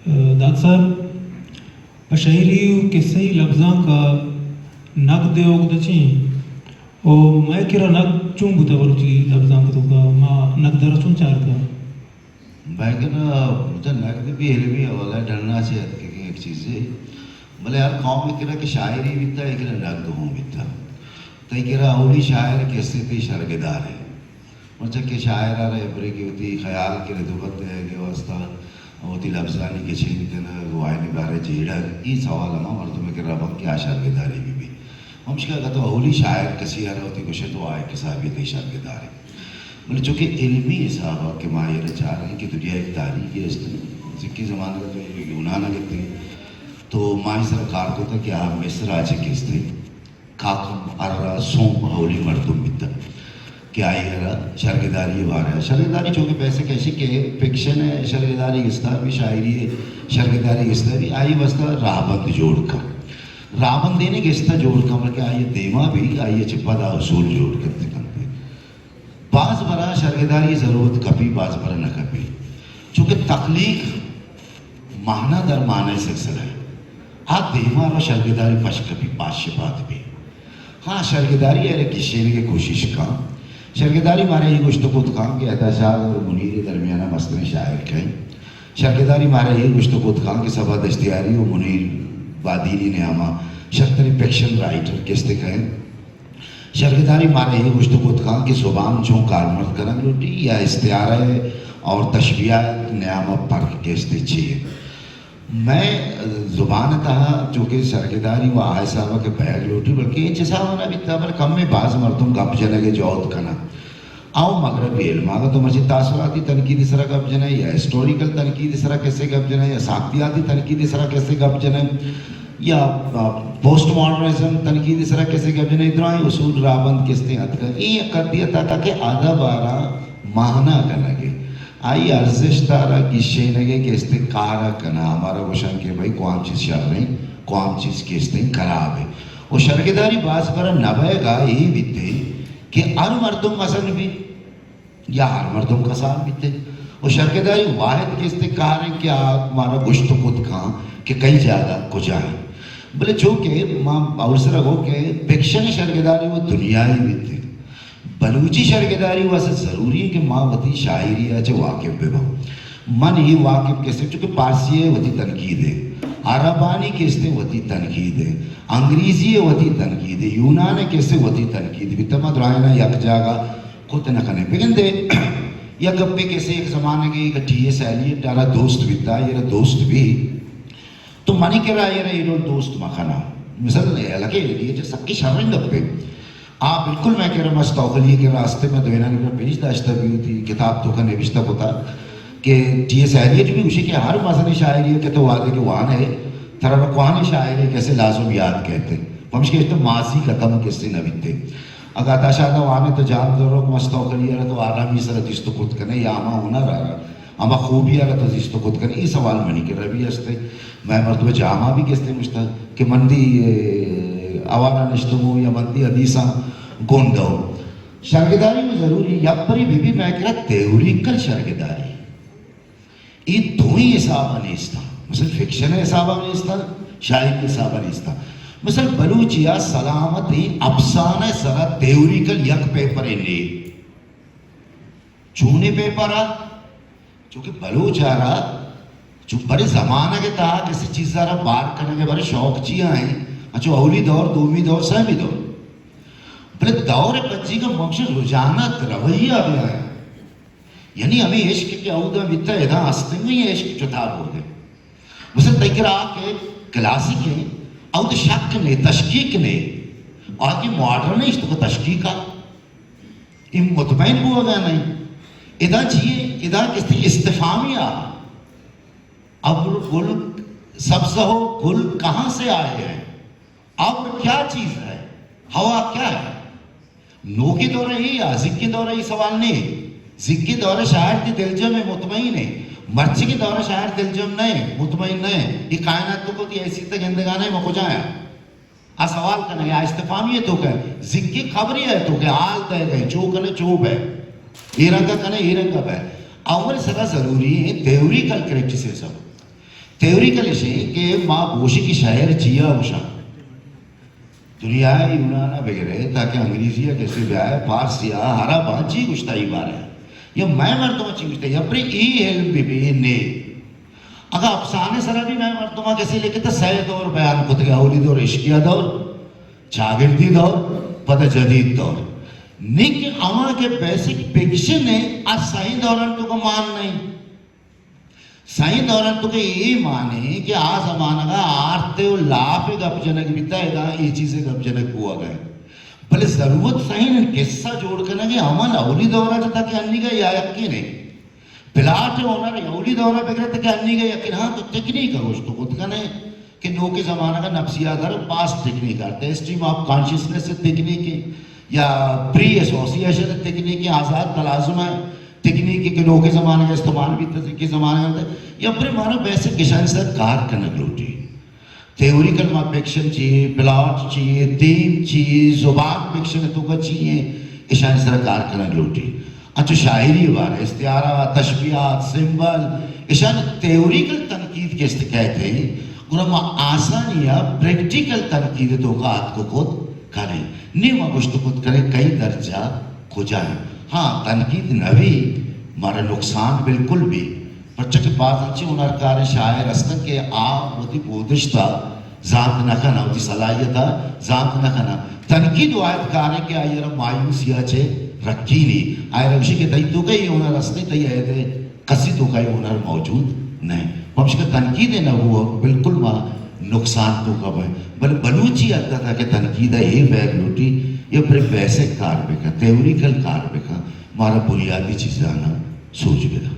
داد صاحب، پہ شاعری و قصہی لبزانک ء نقد ء اوگدہ چی انت؟ و مئے کرا نقد چون بوتہ بلوچی لبزانک ء توکا؟ ما نقد ء را چون چارتہ؟ مئے کرا بوتہ نقد بھی علمی حوالہ ڈنڈا چہ اتکگیں یک چیزے، بلے ہر قوم ء کرا کہ شاعری بیتہ، اے کرا نقد ہوں بیتہ۔ تئی کرا اولی شاعر کسے تئی شرگدار ہے۔ مرچا کہ شاعر ء را ابرے کہ وتی خیال کہ ردوبت دئیگ ء واسطہ وتی لبزانی گچین کنگ و آیانی بارہ ء جیڑگ، اے سوال ہما مردم ء کرا بنت کہ آ شرگدارے بہ بیت۔ پمشکا اگاں تو اولی شاعر کسے ء را وتی گوش ئے تو آ یک حسابے ء تئی شرگدارے۔ بلے چونکہ علمی حساب ء کہ ما اے را چاریں کہ دنیا ء یک تاریخے است انت، سکیں زمانگ ء تو یونان ء گپت ئے تو ما اے سرا کار کتگ کہ آ مصر ء چہ کست انت۔ کاکم ارا سوم اولی مردم بیتگ کہ آئی ء را شرگداری ء بارہ ء، شرگداری چونکہ بیسک ایشی کہ فکشن ء شرگداری گستا بی، شاعری ء شرگداری گستا بی، آئی واسطہ راہبند جوڑ کن۔ راہبند ء نہ گستا جوڑ کن، بلکہ آئی ء دیما بی، آئی ء چہ پدا اصول جوڑ کنت کنت۔ باز برا شرگداری ضرورت کپی، باز برا نہ کپی۔ چونکہ تخلیق مانا در مانا سلسلہ ہے۔ آ دیما رو شرگداری پش کپی، پاش شپات بی۔ ہاں، شرگداری ء را گیشینگ ء کوشش کن۔ شرگداری مارا اے گوشت کت کن کہ عطا شاد اور منیر درمیان مستریں شاعر کئے۔ شرگداری مارا اے گوشت کت کن کہ صبا دشتیاری و منیر بادینی نیاما شرتریں فکشن رائٹر کستے کئے۔ شرگداری مارا اے گوشت کت کن کہ زبان چون کارمرد کنگ لوٹی یا استعارہ اور تشبیہات نیام ء پرک کستے چی انت؟ مئے زبان ء تہا چونکہ شرگداری و آ حساب ء کہ بئیگ لوٹی، بلکہ ہچ حساب ء نہ بیتا، بلے کمے باز مردم گپ جنگ ء جہد کناں۔ آ مغربی علم، اگاں تو مرچی تاثراتی تنقید ء سرا گپ جنئے یا ہسٹوریکل تنقید ء سرا کسے گپ جنئے یا ساختیاتی تنقید ء سرا کسے گپ جنئے یا، آ، پوسٹ ماڈرنزم تنقید ء سرا کسے گپ جنئے، درائیں اصول راہبند کستیں اتکگ۔ اے یک قدیت ء کہ ادب ء را مانا کنگ ء، آئی ارزشت ء را گیشینگ ء کستیں کار ء کناں، ہمارا گوشاں کہ بھئی کوام چیز شریں، کوام چیز کستیں خراب ہے۔ و شرگداری باز برا نہ بئیگ ء اے بیتے کہ ہر مردم مزن بی۔ یا ہر مردم کسان بیت انت۔ و شرگداری واحد کستے کار انت کہ آ مارا گوشت کت کن کہ کئی جاگہ کجا انت۔ بلے چونکہ ما اول سرا گو کہ فکشن شرگداری و دنیائی بیت انت۔ بلوچی شرگداری واسطہ ضروری انت کہ ما وتی شاعری ء چہ واقف بہ باں۔ من اے واقف کستے، چونکہ پارسی ء وتی تنقید انت، عربانی کستے وتی تنقید انت، انگریزی ء وتی تنقید انت، یونان ء کستے وتی تنقید بیت۔ ما درائنا یک جاگہ کت نہ کنیں۔ بگندے یک گپے کسے یک زمانگے یک ٹی ایس ایلیٹ ء را دوست بیتا، یہ را دوست بی، تو منی کرا یہ را ایڈول دوست مکنا۔ مثلا لگے یہ سکی شریں گپے۔ آ بالکل میں کرا مست اوکلی کے راستے میں دوینانی پر پیش داشتہ بی ہوتی، کتاب تو کا نوشتہ کتا کہ ٹی ایس ایلیٹ بھی گوشی کہ ہر مزنی شاعری کہ تو وعدے کے وان ہے، ترا کوہنیں شاعری کسے لازم یاد کئیت۔ پمشکہ تو ماضی ختم کسے نہ بیتے۔ اگاں عطا شاد ء وان ئے تو جان دروک مست اوکلی ء را تو آرامی سرا دیست کت کن ئے یا ہما ہنر ء را، ہما خوبی ء را تو دیست کت کن ئے؟ اے سوال منی کرا بھی است۔ مئے مردم جاما بھی کستے گوشتہ کہ من دی، اے، آوارا نشتگوں یا من دی حدیثاں گونڈو۔ شرگداری میں ضروری یک بری بی بی مئے کرا تھیوریکل شرگداری۔ اے دوئیں حساب ء نیست انت۔ مثلا فکشن ء حساب ء نیست انت، شاعری ء حساب ء نیست انت۔ مثلا بلوچی ء سلامت ء افسانہ ء سرا تھیوریکل یک پیپرے نے۔ چونیں پیپر ء؟ چونکہ بلوچ ء را چو بڑے زمانگ ء تہا کسی چیز ء را بار کنگ ء بڑے شوق چیا ہیں؟ اچو اولی دور، دومی دور، سیمی دور۔ بلے دور پنجیگ ء ممشن رجحانات رویہ بیا ہیں۔ یعنی ہمے عشق کہ اودا بیتا ادا ہستیں، یہ عشق چتا بوگے۔ مثلا تئی کرا آ کہ کلاسیک ہیں، اودا شک نے، تشکیک نے۔ آ کہ ماڈرن ہے، اس تو تشکیک آ۔ یہ مطمئن بوگا نہیں۔ ادا چیئے، ادا کسی استفامی آ۔ ابر گل، سبزہ و گل کہاں سے آئے ہیں؟ ابر کیا چیز ہے؟ ہوا کیا ہے؟ نوکیں دور ء یا زیکیں دور ء اے سوال نہ انت۔ زیکیں دور ء شاعر تئی دلجم ء مطمئن ء، مرچیگیں دور ء شاعر دلجم نہ انت، مطمئن نہ انت۔ اے کائنات تو وتی حیثیت ء گندگا نہ انت، ما کجا آں؟ آ سوال کنگ ء، آ استفہامی ء توک ء، زیکیں خبرے ء توک ء، حال دئیگ ء، چو کن ئے چو بئے، اے رنگ ء کن ئے اے رنگ ء بئے۔ اول سرا ضروری انت تھیوریکل کریٹیسزم۔ تھیوریکل اش انت کہ ما گوشیں کہ شاعر چیا گوشاں۔ دنیا ء یونان ء بگرے تاکہ انگریزی ء کسے بیا، فارسی ء، عرب ء چی گوشتا ای بارے؟ یا مئے مردم چی گوشتا؟ یا پرے ای علم بہ بی نے۔ اگاں افسانے سرا بھی مئے مردم کسے لکھتا، سئے دور بیان کتگے، اولی دور، عشقیہ دور، چاگردی دور، پدا جدید دور۔ نی کہ اواں کہ بیسک فکشن ہے، آ سئیں دوران تو کو مان نہیں۔ سئیں دوران تو کہ اے مانے کہ آ زمانگا آرتے و لاپ گپ جنگ بیتا، ادا اے چیزے گپ جنگ بوگا ہے۔ بلے ضرورت سئیں قصہ جوڑ کنگے عمل اولی دورا جتا کہ انیگا یا یقین ہے۔ پلاٹ ہنر اولی دورا بگرے تو کہ انیگا یقین، ہاں تو تکنیک گوشت کت کنے کہ نوکے زمانگا نفسیات در باز تکنیک آرتے، اسٹریم آف کانشیسنس تکنیک ہے یا پری ایسوسیشن تکنیک ہے، آزاد تلازم ہے۔ تکنیک کہ نوکے زمانگ ء استعمال بیت، تکنیکی زمانگ ء، یا پرے مارا بیسک اشانی سر کار کنگ لوٹی۔ تھیوریکل ما فکشن چی، پلاٹ چی، تھیم چی، زبان فکشن توکا چی ہیں، اشانی سر کار کنگ لوٹی۔ انچو شاعری بارے استعارہ، تشبیہات، سمبل، اشان تھیوریکل تنقید کہ است کہتے ہیں، گڑا ما آسانی ء پریکٹیکل تنقید توکا اتک کت کنیں۔ نی ما گوشت کت کنیں کئی درجہ کجا انت؟ ہاں، تنقید نہ بی، مارا نقصان بالکل بی، پرچا کہ باز انچیں ہنرکاریں شاعر ہستن کہ آ وتی بودشت ء زانت نہ کناں، وتی صلاحیت ء زانت نہ کناں۔ تنقید واحد کاریں کہ آئی ء را مایوسی ء چہ رکینی، آئی ء را گوشی کہ تئی توکا اے ہنر ہستیں، تئی عہد ء کسی توکا اے ہنر موجود نہ انت۔ پمشکا تنقید نہ بوگ بالکل ما نقصان توکا بئیں۔ بلے بلوچی حد ء تھا کہ تنقید ء اے بیگ لوٹی، یا پرے بیسک کار بکن، تھیوریکل کار بکن، مارا بنیادی چیزاناں سوج بدن۔